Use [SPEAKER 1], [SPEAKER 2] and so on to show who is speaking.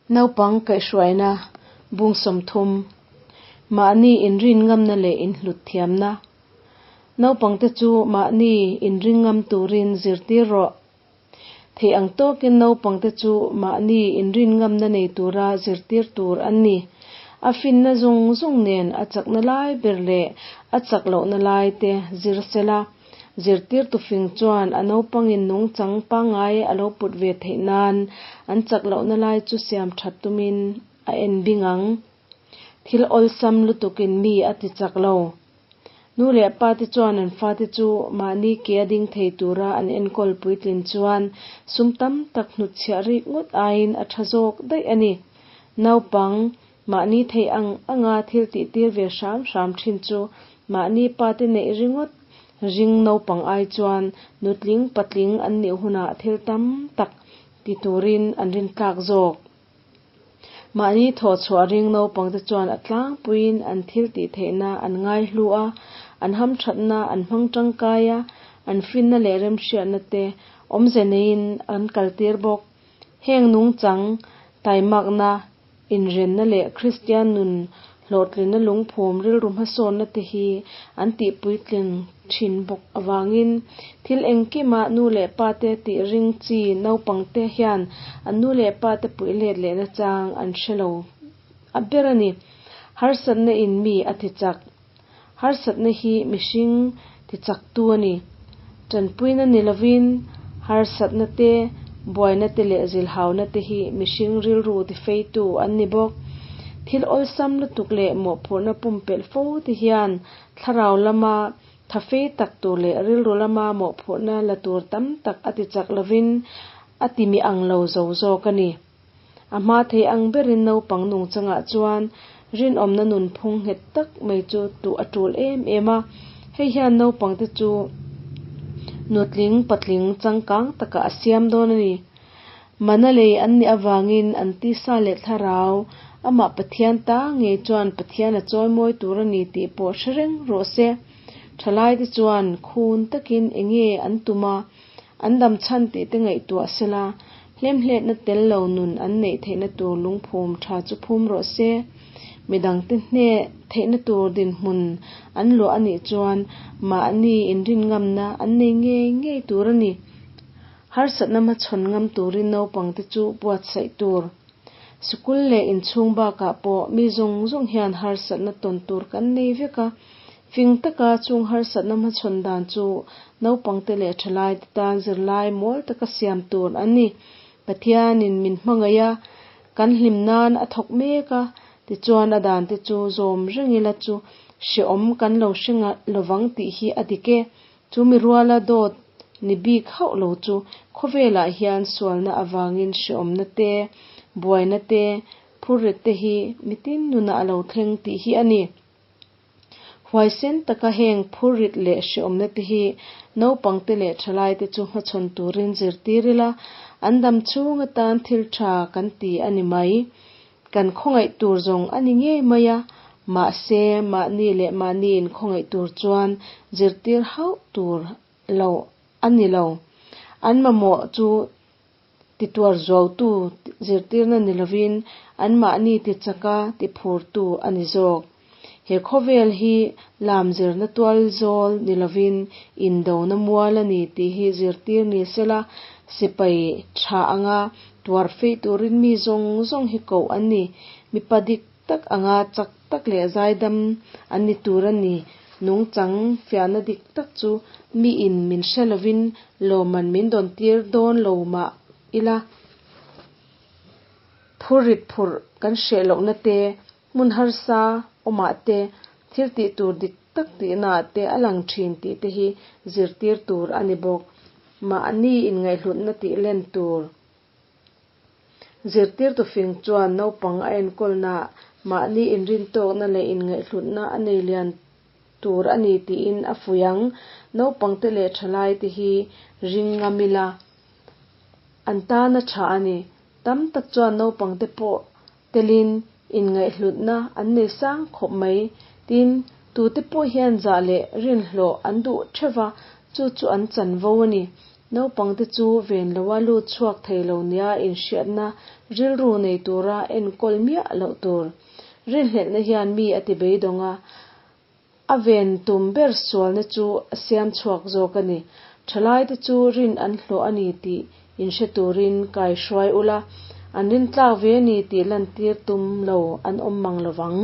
[SPEAKER 1] Naupang kaihhruaina bung 30, Mahni inrin ngamna leh inhlut thiamna. Naupangte chu mahni inring ngam turin zirtir rawh. Theih ang tawkin naupangte chu mahni inrin ngamna nei tura zirtir tur an ni. A finna zawng zawng nen a chakna lai ber leh a chak lohna lai te zir sela. Zirtirtu fing chuan a naupangin nungchang pangngai a lo put ve theih nan an chak lohna lai chu siam that tumin a en bing ang. Thil awlsam lutukin mi a ti chak lo. Nu leh pa te chuan an fate chu mahni ke a ding thei tura an enkawl puitlin chuan sum tam tak hnutchhiah rik ngawt aiin a tha zawk daih a ni. Naupang, mahni theih ang anga thil tihtir ve hram hram thin chu mahni pa te neih ringawt ring naupang ai chuan nutling patling an nih hunah thil tam tak ti turin an rintlak zawk. Mahni thawhchhuah ring naupangte chuan a tlangpuiin an thil tih theihna an ngaihlu a, an hamthatna an hmang tangkai a, an finna leh remhriatna te awmze neiin an kaltir bawk. Heng nungchang, taimakna, inrenna leh Kristian nun hlawhtlinna lungphum rilru hmasawnna te hi an tihpuitling thin bawk avangin thil engkima nu leh pa te tih ring chi naupangte hian an nu leh pa te puih let lehna chang an hre lo a ber a ni. Harsatna in mi a ti chak. Harsatna hi mihring ti chaktu a ni. Tanpuina ni lovin harsatna te, buaina te leh zilhauna te hi mihring rilru ti feitu an ni bawk. Thil awlsam lutuk leh mawhphurhna pumpelh fo te hian thlarau lama tha fei tak tur leh rilru lama mawhphurhna la tur tam tak a ti chak lovin a ti mi ang lo zo zawk a ni. A hma thei ang berin naupang nungchangah chuan rinawmna nunphung nghet tak mai chu tuh a tul em em a. Hei hian naupangte chu nutling patling changkang takah a siam dawn a ni. Mana lei an nih avangin an tisa leh thlarau amah Pathian ta ngei chuan Pathian a chawimawi tur a ni tih pawh hre reng rawh se. Thalaite chuan khun takin enge an tum a, an dam chhan tih te ngaihtuah sela, hlemhletna tel lo nun an neih theihna tur lungphum tha chu phum rawh se. Midangte hneh theihna tur dinhmun an luah a nih chuan mahni inrinngamna an nei ngei ngei tur a ni. Harsatna hmachhawn ngam turin naupangte chu buatsaih tur. Sikul leh inchhung bakah pawh mi zawng zawng hian harsatna tawn tur kan nei vek a. Fing taka chung harsatna hmachhawn dan chu naupangte leh thalaite tan zirlai mawl taka siam tur an ni. Pathianin min hmangaih a, kan hlim nan a thawk mek a, tichuan a dante chu zawm reng ila chu hrehawm kan lo hre lovang tih hi a dik e. Chu mi ruala dawt ni bik hauh lo chu khawvelah hian sualna avangin hrehawmna te, buaina te, phurrit te hi mitin nunah a lo thleng tih hi a ni. Huaisen taka heng phurrit leh hrehawmna te hi naupangte leh thalaite chu hmachhawn turin zirtir ila, an dam chhung atan thil tha kan ti a ni mai. Kan khawngaih tur zawng a ni ngei mai a, mahse mahni leh mahni inkhawngaih tur chuan zirtir hauh tur lo a ni lo. An mamawh chu tituar zuautu zirtirna ni lovin anmahni tichaka tiphurtu a ni zawk. He khawvel hi lam zirna tual zawl ni lovin indona mual a ni tih hi zirtir ni sela, sipai tha anga tuar feih turin mi zawng zawng hi koh an ni. Mipa dik tak anga chak tak leh zaidam an ni tur a ni. Nungchang fiahna dik tak chu miin min hre lovin lawmman min dawntir dawn lo mah ila, phurrit phurh kan hreh lohna te, Hmun harsa awmah te, thil tih tur dik tak tihnaah te a lang thin tih te hi zirtir tur a ni bawk. Mahni inngaihhlutna tih len tur. Zirtirtu fing chuan naupang a enkawlnaah mahni inrintawkna leh inngaihhlutna a nei lian tur a ni tiin a fuih ang. Naupangte leh thalaite hi ring ngam ila an tan a tha a ni. Tam tak chuan naupangte pawh Telin inngaihhlutna an nei sang khawp mai. Tin, tute pawh hian zah leh rinhlawh an duh theuh va, chu chu an chanvo a ni. Naupangte chu ven loa lut chhuak thei lo nia inhriatna rilru nei tura enkawl miah loh tur. Rinhlelhna hian mi a ti beidawng a, a ven tum ber sualna chu a siam chhuak zawk a ni. Thalaite chu rin an hlawh a ni tih inhre turin kaihruai ula, an rintlak ve a ni tih lantir tum lo an awm mang lovang.